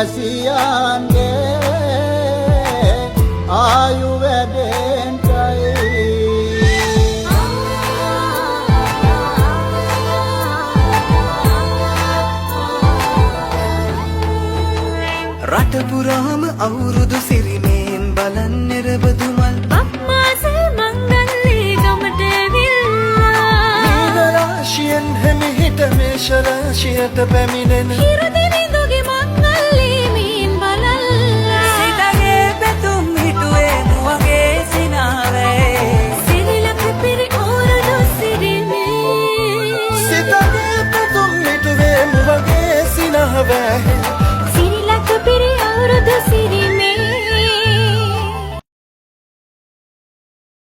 වැසියන්ගේ ආයු වැඩෙන්ටයි. රට පුරාම අවුරුදු සිරිමෙන් බලන් නිරබදු මල්. බක්මාසේ මංගල්ලේ ගමට ඇවිල්ලා. මීන රාශියෙන් හෙමිහිට මේෂ රාශියට පැමිණෙන. හිරුදෙවිඳුගේ මංගල්ලේ මීන් බලල්ලා. සිතගේ පැතුම් හිටුවේ මුවගේ සිනාවේ. සිරිලක පිරි ඕරළු සිරිමේ. සිතගේ පැතුම් හිටුවේ මුවගේ සිනහවෑ.